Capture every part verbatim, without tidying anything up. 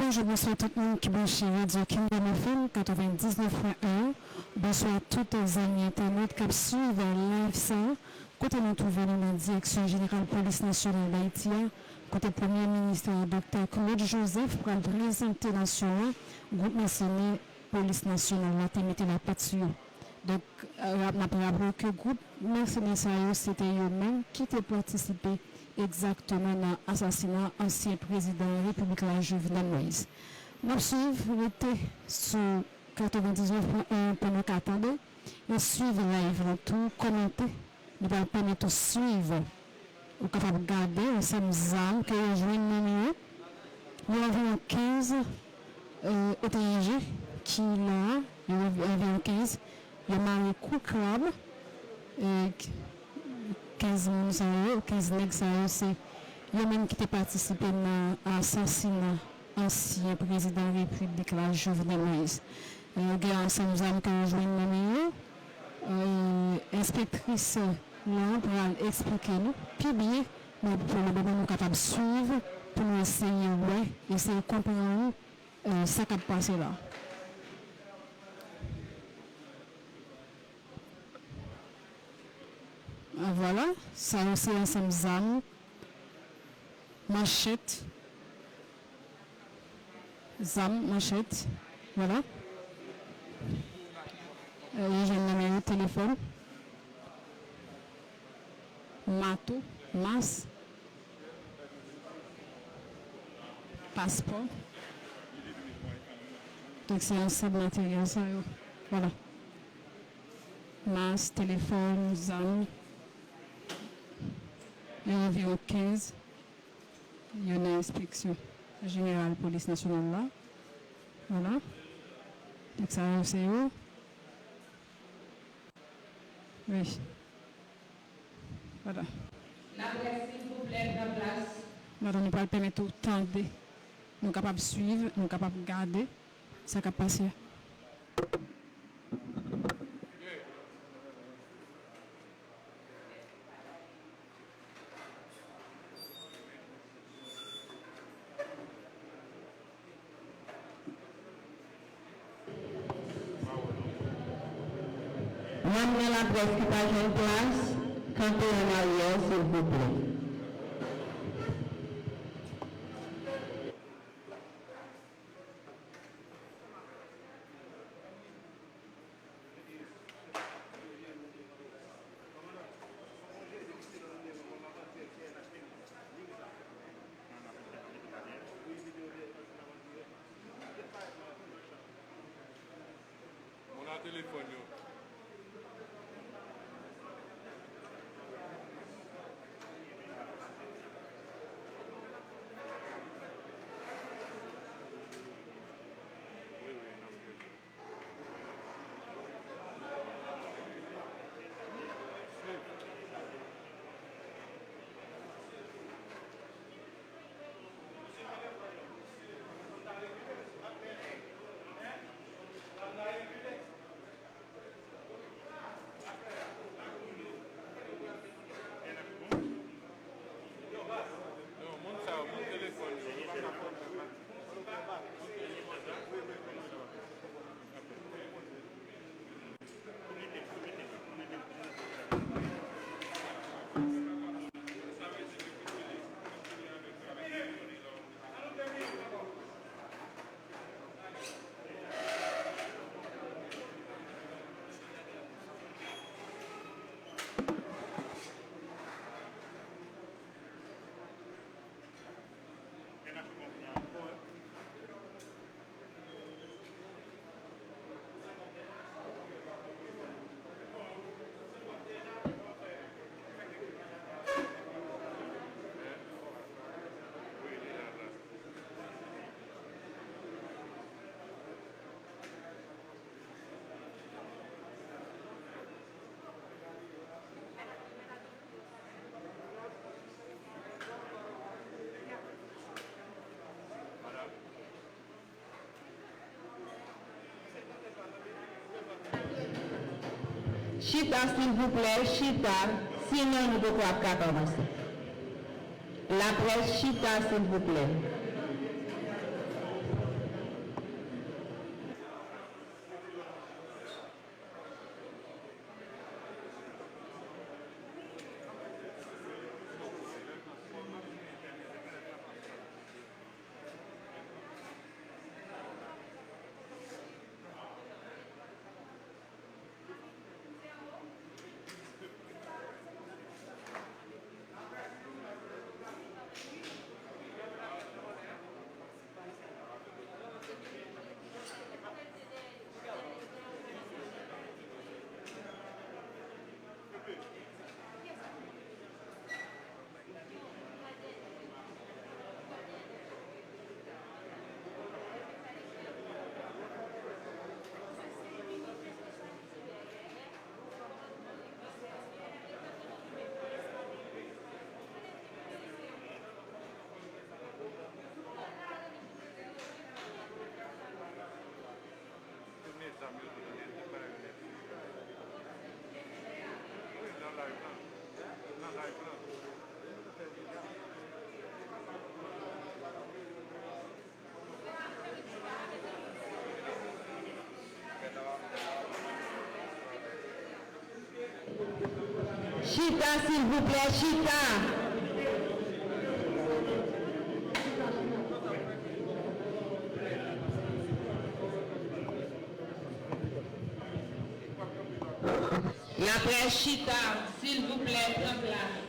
Bonjou, bonswa tout moun ki branche radyo Kingdom F M katrevendiznèf pwen en. Bonswa tout zanmi entènot k ap swiv live sa a. Kote nou twouve nou nan direksyon jeneral polis nasyonal Dayiti a, kote premye minis la, doktè Claude Joseph, pral prezante nasyon an gwoup mèsenè polis nasyonal la te mete lapat sou yo. Donk, n ap raple ke gwoup mèsenè sa yo, se te yo menm ki te patisipe egzakteman nan asasina ansyen prezidan repiblik la, Jovenel Moïse. N ap swiv, rete sou katrevendiznèf pwen en pou nou ka tande e swiv live lan tou, kòmante. Nou pral pèmèt ou swiv, ou kapab gade ansanm zam ke yo jwenn nan men yo. Yo anviwon kenz, euh, etranje ki la a, yo anvi-, anviwon kenz, yo mare kou krab, euh, k-, kenz moun sa yo, kenz nèg sa yo, se yo menm ki te patisipe nan asasina ansyen prezidan repiblik la, Jovenel Moïse. Euh, gen ansanm zam ke yo jwenn nan men yo. Euh, enspektris lan pral eksplike nou pi byen, men pou le moman nou kapab swiv pou nou eseye wè, eseye konprann, euh, sa k ap pase la. Ah, vwala, sa yo se ansanm zam, manchèt, zam, manchèt, vwala. Euh, yo jwenn nan men yo telefòn, mato, mas, paspò. Donk, se ansanm materyèl sa yo. Vwala. Mas, telefòn, zam. Yo anviwon kenz. Yo nan enspeksyon jeneral polis nasyonal la. Vwala. Donk, sa yo, se yo. Wi. Vwala. Laprès, silvouplè, pran plas. Madanm, nou pral pèmèt ou tande. Nou kapab swiv, nou kapab gade sa k ap pase a. Manm nan laprès ki pa jwenn plas, kanpe an aryè, silvouplè. Moun nan telefòn yo. Chita, silvouplè, chita. Sinon, nou poko ap ka kòmanse. Laprès, chita, silvouplè. Chita, silvouplè, chita. Laprès, chita, silvouplè, pran plas.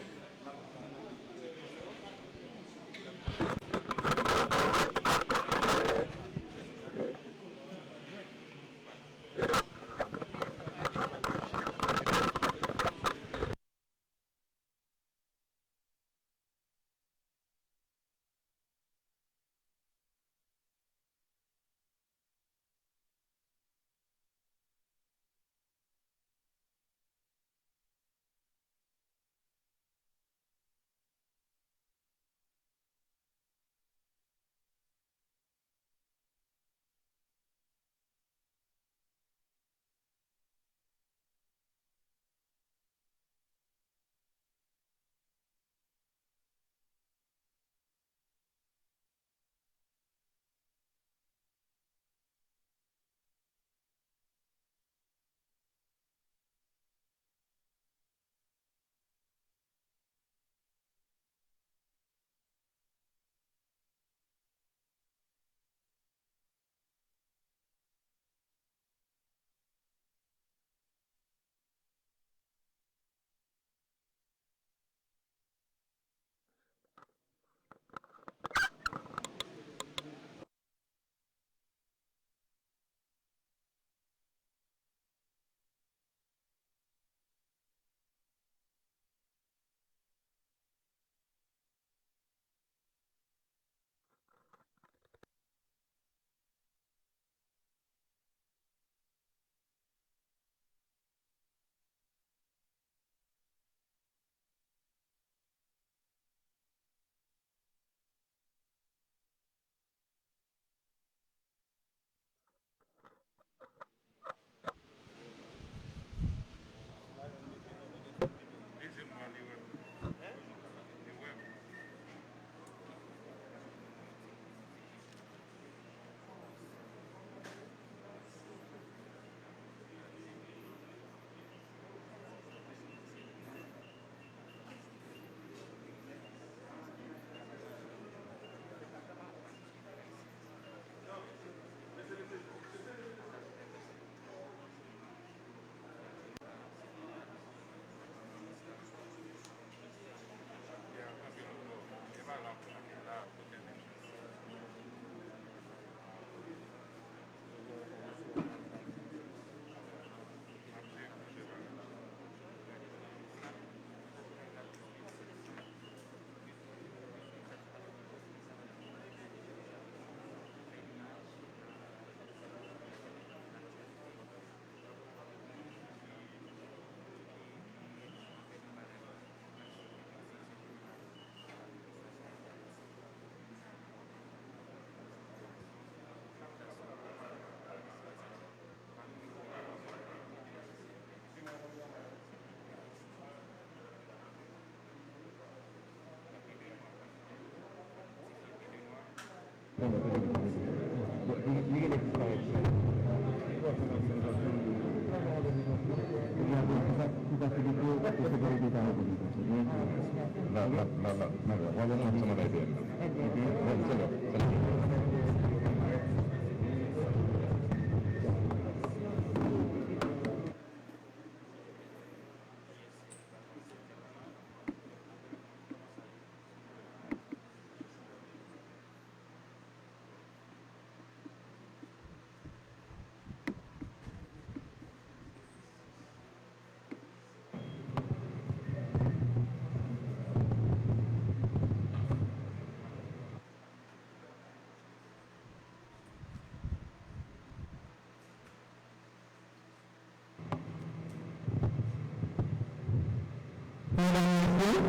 Medam, mesye,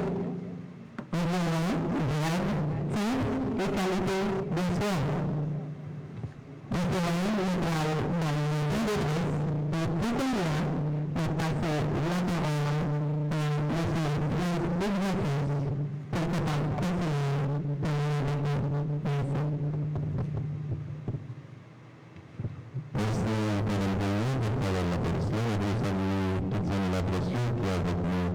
anviwon, grad, tit, e kalite, bonswa. Pou fè a, nou pral bay yon ti detrès, e pou kounye a, n ap pase lapawòl a mesye Blaise Exantus pou l kapab kontinye pale avèk nou. Mèsi. Mèsi, Madanm Gourou, pòtpawòl laprès la. Mwen vle salye tout zanmi laprès yo ki avèk nou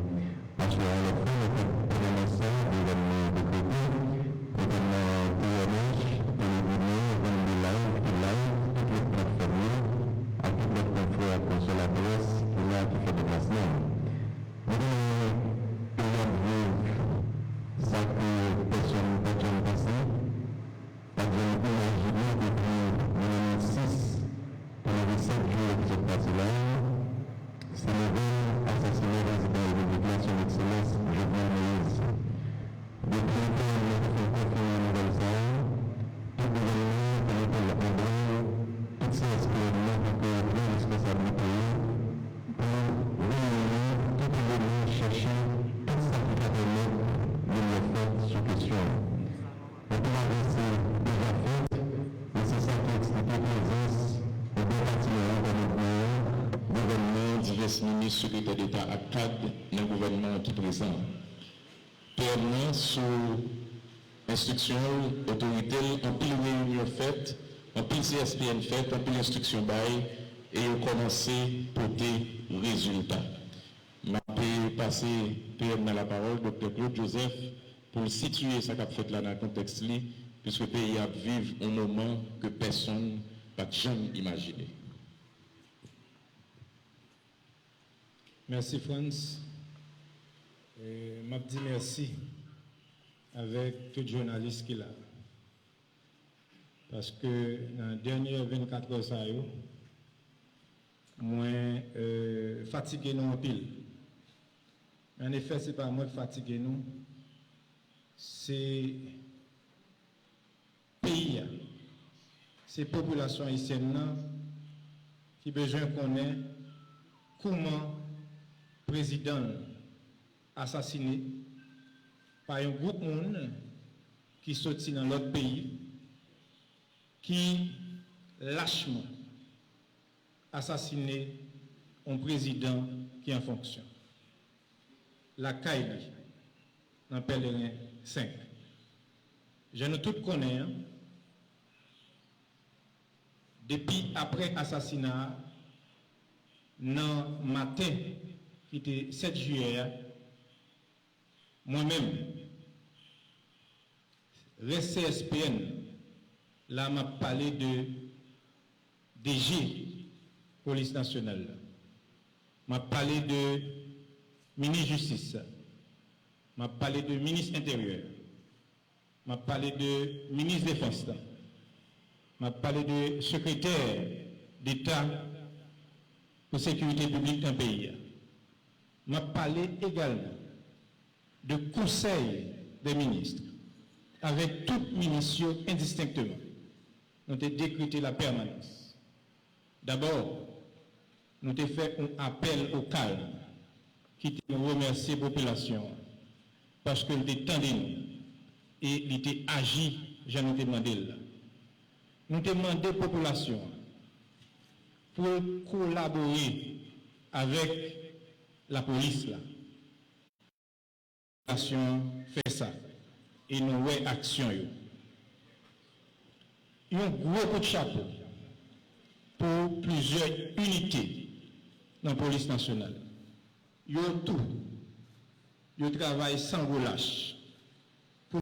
Minis, Sekretè Deta ak kad nan gouvènman an ki prezan. P M nan, sou enstriksyon l, otorite l, anpil reyinyon fèt, anpil C S P N fèt, anpil enstriksyon bay, e yo kòmanse pote rezilta. M ap pase P M nan lapawòl, Doktè Claude Joseph, pou l sitiye sa k ap fèt la nan kontèks li, piske peyi a ap viv yon moman ke pèsonn pa t janm imajine. Mèsi Frantz. E, m ap di mèsi avèk tout jounalis ki la. Paske nan dènye vennkat è sa yo, mwen, e, fatige nou anpil. Annefè, se pa mwen k fatige nou, se peyi a, se popilasyon ayisyèn nan ki bezwen konnen kouman prezidan l asasine pa yon gwoup moun ki soti nan lòt peyi, ki lachman asasine yon prezidan ki an fonksyon lakay li, nan Pèleren senk. Jan nou tout konnen an, depi apre asasina a, nan maten ki te sèt jiyè a, mwen menm, rès C S P N, la m ap pale de D G Polis Nasyonal la. M ap pale de minis jistis la. M ap pale de minis enteryè. M ap pale de minis defans la. M ap pale de sekretè deta pou sekirite piblik nan peyi a. M ap pale egalman de konsèy dè minis avèk tout minis yo endistenkteman. Nou te dekrete lapèmanans. Dabò, nou te fè yon apèl o kalm, kite nou remèsye popilasyon an, paske l te tande nou e li te aji jan nou te mande l la. Nou te mande popilasyon an pou l kolabore avèk lapolis la. Popilasyon an fè sa, e nou wè aksyon yo. Yon gwo kout chapo pou plizyè inite nan Polis Nasyonal. Yo tou, yo travay san relach.